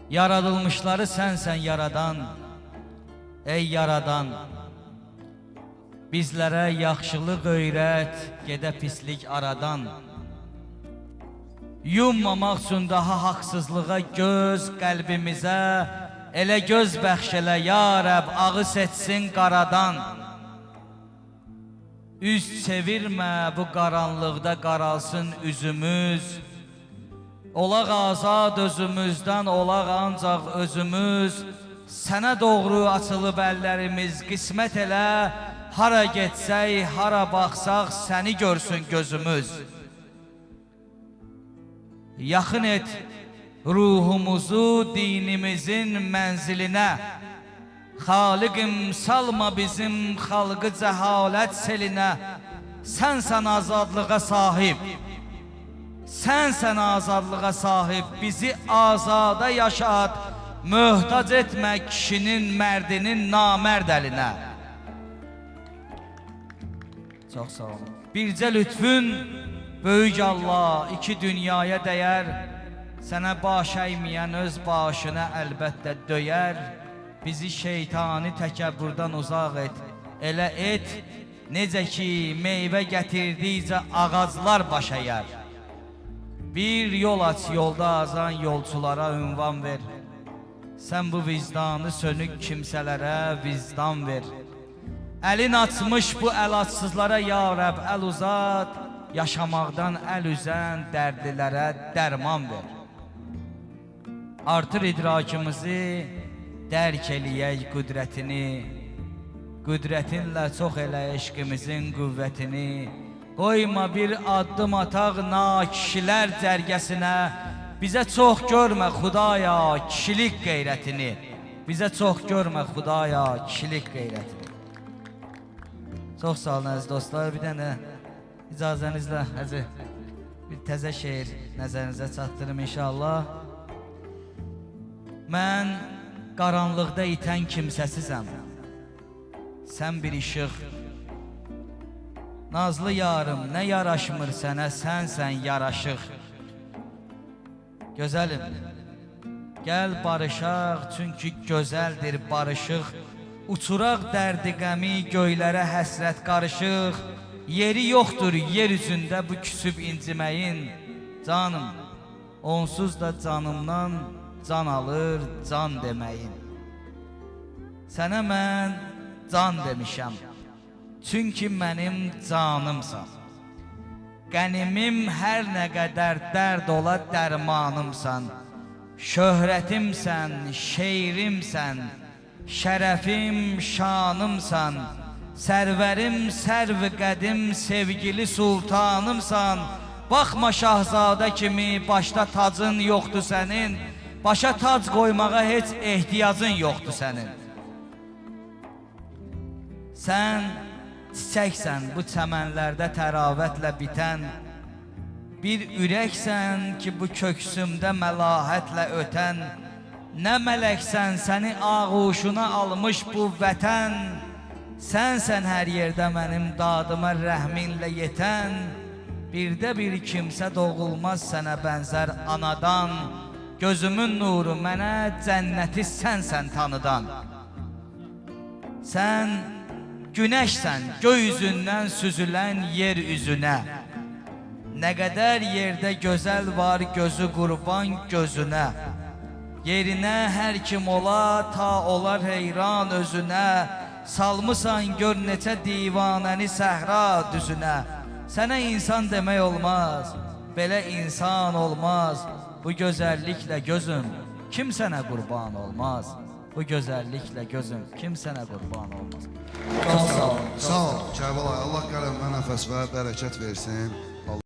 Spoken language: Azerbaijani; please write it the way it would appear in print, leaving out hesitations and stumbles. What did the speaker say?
Yaradılmışları sənsən yaradan, ey yaradan. Bizlərə yaxşılıq öyrət, gedə pislik aradan. Yummamaq üçün daha haqsızlığa göz qəlbimizə, elə göz bəxş elə ya Rəbb, ağı seçsin qaradan. Üz çevirmə bu qaranlıqda qaralsın üzümüz. Olaq azad özümüzdən, olaq ancaq özümüz. Sənə doğru açılıb əllərimiz, qismət elə, hara getsək, hara baxsaq, səni görsün gözümüz. Yaxın et ruhumuzu dinimizin mənzilinə. Xaliqim salma bizim xalqı cəhalət selinə. Sənsən azadlığa sahib. Sənsən azadlığa sahib, bizi azada yaşat. Möhtac etmə kişinin, mərdinin namərd əlinə. Çox sağ olun. Bircə lütfün böyük Allah iki dünyaya dəyər. Sənə baş əyməyən öz başına əlbəttə döyər. Bizi şeytani təkəbbürdən uzaq et. Elə et, necə ki meyvə gətirdikcə ağaclar baş əyər. Bir yol aç, yolda azan yolçulara ünvan ver. Sən bu vicdanı sönük kimsələrə vicdan ver. Əlin açmış bu əlacsızlara ya Rəbb əl uzat, yaşamaqdan əl üzən dərdlilərə dərman ver. Artır idrakımızı, dərk eləyək qüdrətini. Qüdrətinlə çox elə eşqimizin qüvvətini. Qoyma bir addım ataq nakişilər cərgəsinə. Bizə çox görmə Xudaya kişilik qeyrətini. Bizə çox görmə Xudaya kişilik qeyrətini. Çox sağ olun əziz dostlar. Bir dənə icazənizlə Hacı bir təzə şeir nəzərinizə çatdırım inşallah. Mən qaranlıqda itən kimsəsizəm. Sən bir işıq. Nazlı yarım, nə yaraşmır sənə, sənsən yaraşıq. Gözəlim, gəl barışaq, çünki gözəldir barışıq. Uçuraq dərdi qəmi, göylərə həsrət qarışıq. Yeri yoxdur yer üzündə bu küsüb inciməyin. Canım, onsuz da canımdan can alır can deməyin. Sənə mən can demişəm, çünki mənim canımsan. Qənimim hər nə qədər dərd ola dərmanımsan. Şöhrətimsən, şeirimsən, şərəfim, şanımsan. Sərvərim, sərv qədim, sevgili sultanımsan. Baxma şahzadə kimi başda tacın yoxdur sənin. Başa tac qoymağa heç ehtiyacın yoxdur sənin. Sən çiçəksən bu çəmənlərdə təravətlə bitən, bir ürəksən ki bu köksümdə məlahətlə ötən, nə mələksən səni ağuşuna almış bu vətən, sənsən hər yerdə mənim dadıma rəhminlə yetən, birdə bir kimsə doğulmaz sənə bənzər anadan, gözümün nuru mənə cənnəti sənsən tanıdan. Sən günəşsən göy üzündən süzülən yer üzünə. Nə qədər yerdə gözəl var gözü qurban gözünə. Yerinə hər kim ola ta olar heyran özünə. Salmısan gör neçə divanəni səhra düzünə. Sənə insan demək olmaz, belə insan olmaz. Bu gözəlliklə gözüm kim sənə qurban olmaz? Bu gözəlliklə gözüm kim sənə qurban olmaz? Çox sağ olun. Sağ ol Kərbəlayı. Allah qələminə nəfəs və bərəkət versin.